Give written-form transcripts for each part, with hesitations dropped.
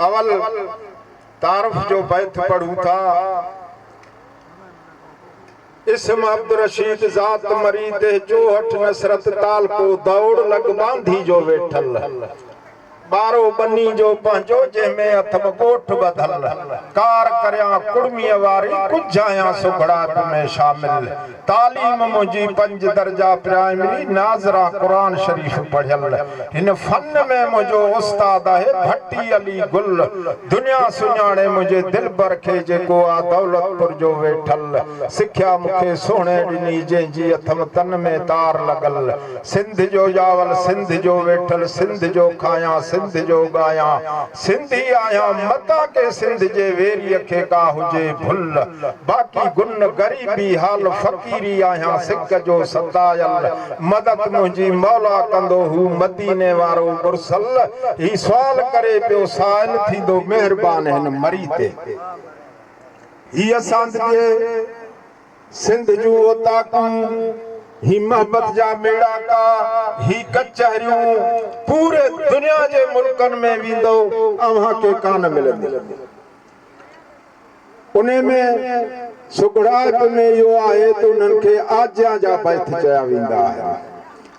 اول تعارف جو بيت پڙهون ٿا. اسم عبدالرشيد ذات مري ديهه چوهٺ نصرت تعلقو دوڙ لڳ ٻانڌي جو ويٺل. ٻارو ٻني جو پنهنجو جنهن ۾ اٿم ڳوٺ ٻڌل. ڪار ڪريان ڪڙميء واري ڪجهه آهيان سگهڙائپ ۾ شامل. تعليم منهنجي پنج درجا پرائمري ناظره قرآن شريف پڙهيل. هن فن ۾ منهنجو استاد آهي ڀٽي علي گل. دنيا سڃاڻي منهنجي دلبر کي جيڪو آ دولتپور جو ويٺل. سکيا مون کي سهڻي ڏني جنهن جي اٿم تن ۾ تار لڳل. سنڌ جو ڄاول سنڌ جو ويٺل سنڌ جو کايان سنڌ جو ڳايان. سنڌي آهيان متان ڪي سنڌ جي ويريء کي ڪا هجي ڀل. باقي گن غريبي حال فقيري آهيان سڪ جو ستايل مدد منهنجي مولا ڪندو هو مديني وارو مرسل هي سوال ڪري پيو سائل ٿيندو مهربان هن مري تي هي اسان جي سنڌ جون اوطاقون هي محبت جا ميڙاڪا هي ڪچهريون پوري دنيا جي ملڪن ۾ ويندو اوهان کي ڪانه ملندي. انهي ۾ سگهڙائپ ۾ اهو آهي ته انهن کي آجيان جا بيت چيا ويندا آهن.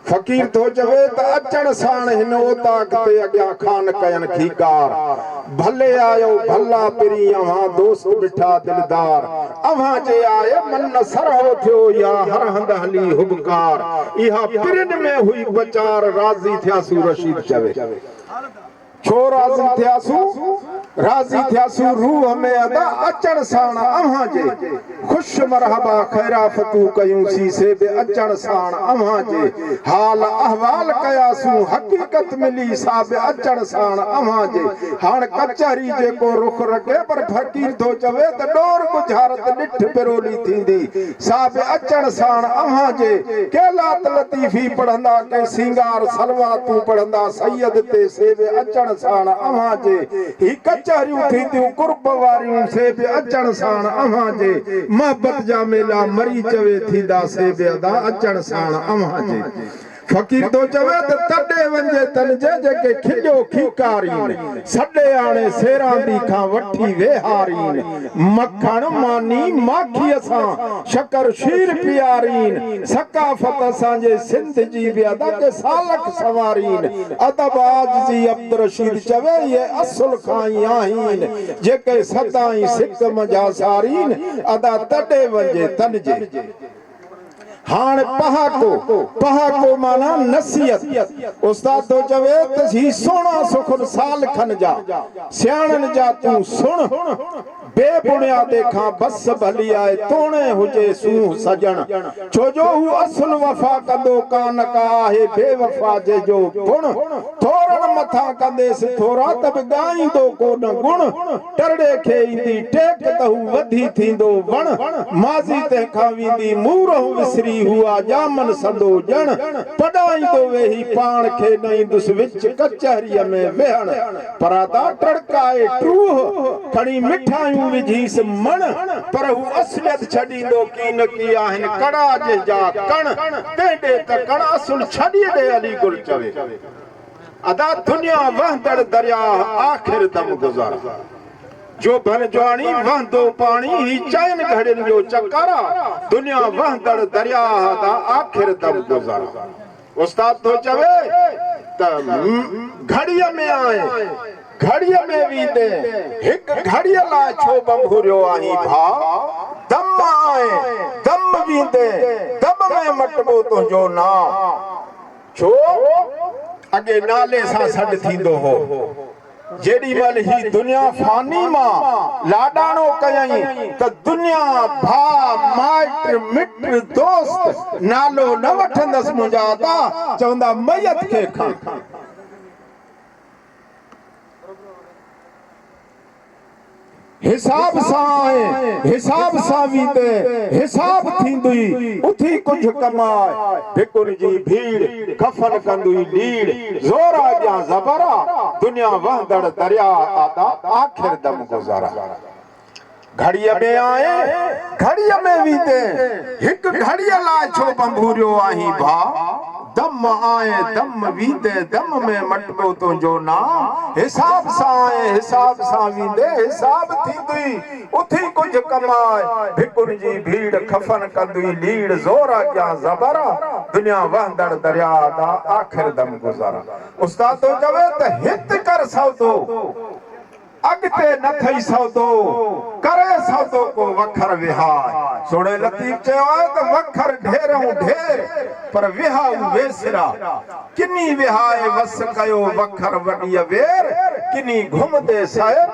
فقير ٿو چوي ته اچڻ ساڻ هن اوطاق تي اڳيان خان ڪين کيڪار. ڀلي آيو ڀلا پرين اوهان دوست مٺا دلدار. اوهان جي آئي من سرهو ٿيو اها هر هنڌ هلي هٻڪار. اها پرين ۾ هئي پچار راضي ٿياسون رشيد چوي. ڇو راضي ٿياسون، راضي ٿياسون روح ۾ ادا اچڻ ساڻ اوهان جي، خوش مرحبا خيرافتون ڪيون سين سي به اچڻ ساڻ اوهان جي، حال احوال ڪياسون حقيقت ملي سا به اچڻ ساڻ اوهان جي، هاڻ ڪچهري جيڪو رخ رکي پر فقير ٿو چوي ته ڏور ڳجهارت ڏٺ پرولي ٿيندي سا به اچڻ ساڻ اوهان جي، ڪي لات لطيفي پڙهندا، ڪي سينگار صلواتون پڙهندا سيد تي، سي به اچڻ ساڻ اوهان جي، هي ڪچهريون ٿينديون قرب واريون، سي به اچڻ ساڻ اوهان جي، محبت جا ميلا مري چوي ٿيندا، سي به ادا اچڻ ساڻ اوهان جي. فقير ٿو چوي ته تڏي وڃجي تن جي جيڪي کليو کيڪارين، سڏي آڻي سيراندي کان وٺي ويهارين، مکڻ، ماني، ماکيء سان شڪر شير پيارين، ثقافت اسان جي سنڌ جي به ادا ڪي سالڪ سنوارين، ادب عاجزي عبدالرشيد چوي اهي اصل کان ئي آهين، جيڪي سدائين سڪ منجهان سارين، ادا تڏي وڃجي تن جي. هاڻ پهاڪو، پهاڪو معنيٰ نصيحت. استاد ٿو چوي ته هي سهڻا سخن سال کن جا، سياڻن جا تون سڻ. بي بڻيادي کان بس ڀلي آهي توڻي هجي سونهن سڄڻ. ڇو جو هو اصل وفا ڪندو ڪا نه ڪا آهي بي وفا جنهن جو بڻ. ٿورن مٿان ڪنديس ٿورا ته به ڳائيندو ڪو نه ڳڻ. ٽرڙي کي ايندي ٽيڪ ته هو وڌي ٿيندو وڻ، ماضي تنهن کان ويندي مورهون وسري هو آ ڄامن سندو ڄڻ، پڏائيندو ويهي پاڻ کي نه ايندس وچ ڪچهريء ۾ ويهڻ، پرادا ٽڙڪائي ٽوهه، کڻي مٺايون وجهيس مڻ، پر هو اصليت ڇڏيندو ڪي نه ڪي آهن ڪڙا جنهن جا ڪڻ، تنهن ڏي تڪڻ اصل ڇڏي ڏي علي گل چوي. ادا دنيا وهندڙ درياهه آخر دم گذر. جوڀن جواڻي وهندو پاڻي هي چئن گهڙين جو چڪر آ دنيا وهندڙ درياهه ادا آخر دم گذر. استاد ٿو چوي ته گهڙيء ۾ آئين گهڙيء ۾ ويندين هڪ گهڙيء لاء ڇو ڀنڀوريو آهين ڀاء دم آئين دم ويندين دم ۾ مٽبو تنهنجو نانء. ڇو اڳي نالي سان سڏ ٿيندو هو. جيڏي مهل هي دنيا فاني مان لاڏاڻو ڪيائين ته دنيا، ڀاء، مائٽ، مٽ، دوست نالو نه وٺندس منهنجا ادا، چوندا ميت کي کڻ. حساب سان آئين، حساب سان ويندين، حساب ٿيندئي، اٿي ڪجهه ڪماء، ڀڪن جي ڀيڙ، ڪفن ڪندئي ليڙ، زور اڳيان زبر آ، دنيا وهندڙ درياء آدا آخر دم گذر آ. گهڙيء ۾ آئين، گهڙيء ۾ ويندين، هڪ گهڙيء لاء ڇو ڀنڀوريو آهين ڀاء؟ دم آئين دم ويندين دم ۾ مٽبو تنهنجو نام، حساب سان آئين حساب سان ويندين حساب ٿيندئي، اٿي ڪجهه ڪماء، ڀڪن جي ڀيڙ کفن ڪندئي ليڙ زور اڳيان زبر آ، دنيا وهندڙ درياء ادا آخر دم گذر آ. استاد ٿو چوي ته هت ڪر سودو. اڳتي نه ٿئي سودو، ڪري سودو ڪو وکر وهاء. سهڻي لطيف چيو آهي ته وکر ڍيرئون ڍير، پر وهائو ويسرا. ڪني وهائي وس ڪيو وکر وڏيء وير، ڪني گهمندي سير،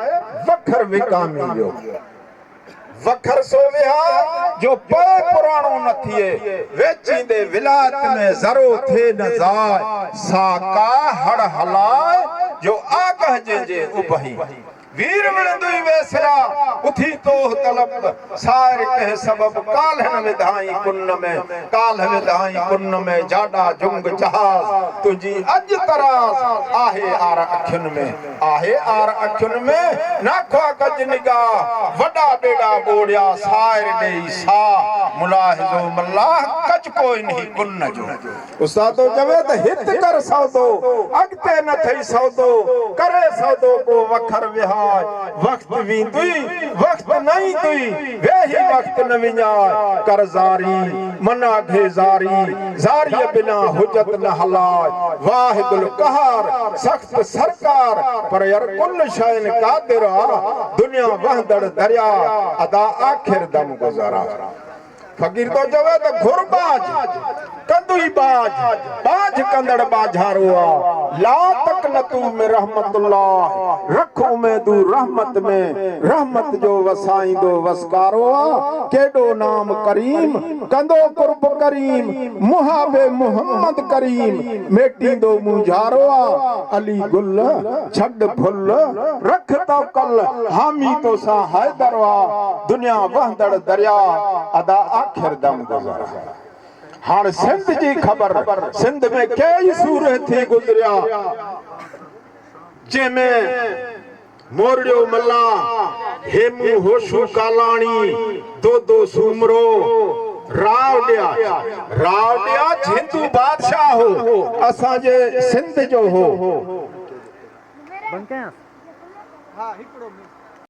وکر وڪامي ويو. وکر سو وهاء، جو پئي پراڻو نه ٿئي، ويچيندي ولايت ۾ ذرو ٿئي نه ضاء، سا ڪا هڙ هلاء، جو آگهه جنهن جي اڀهين. وير وڙهندوئي ويسرا، اٿي توهه طلب، سائر ڪنهن سبب، ڪالهه نه وڌائين ڪن ۾، ڪالهه وڌائين ڪن ۾، جاڏا جنگ جهاز، تنهنجي اڄ طراز، آهي آر اکين ۾. آهي آر اکين ۾، ناکوا ڪج نگاهه، وڏا ٻيڙا ٻوڙيا، سائر ڏيئي ساهه، ملاحظو ملاح، ڪج ڪو انهي ڪن جو. استاد ٿو چوي ته هت ڪر سودو، اڳتي نه ٿئي سودو، ڪري سودو ڪو وکر وهاء، وقت ويندوئي، وقت نه ايندوئي، ويهي وقت نه وڃاء، ڪر زاري، من آگهي زاري، زاريء بنا حجت نه هلاء، واحد القهار، سخت سرڪار، پر ير ڪل شين قادر آ، دنيا وهندڙ درياء، ادا آخر دم گذر آ. فقير ٿو چوي ته گهر ٻاجهه، ڪندوئي ٻاجهه، ٻاجهه ڪندڙ ٻاجهارو آ، لا تقنطوا من رحمت الله، رک اميدون رحمت ۾، رحمت جو وسائيندو وسڪارو آ، ڪيڏو نام ڪريم، ڪندو قرب ڪريم، محاب محمد ڪريم، ميٽيندو مونجهارو آ، علي گل، ڇڏ ڀل، رک توڪل، حامي توسان حيدر آ، دنيا وهندڙ درياء، ادا آخر دم گذر آ. هاڻ سنڌ جي خبر، سنڌ ۾ ڪيئي سورهيه ٿي گذريا، جنهن ۾. مورڙيو ملاح، هيمون هوشو ڪالاڻي، دودو سومرو، راء ڏياچ. راء ڏياچ هندو بادشاهه هو، اسان جي سنڌ جو هو.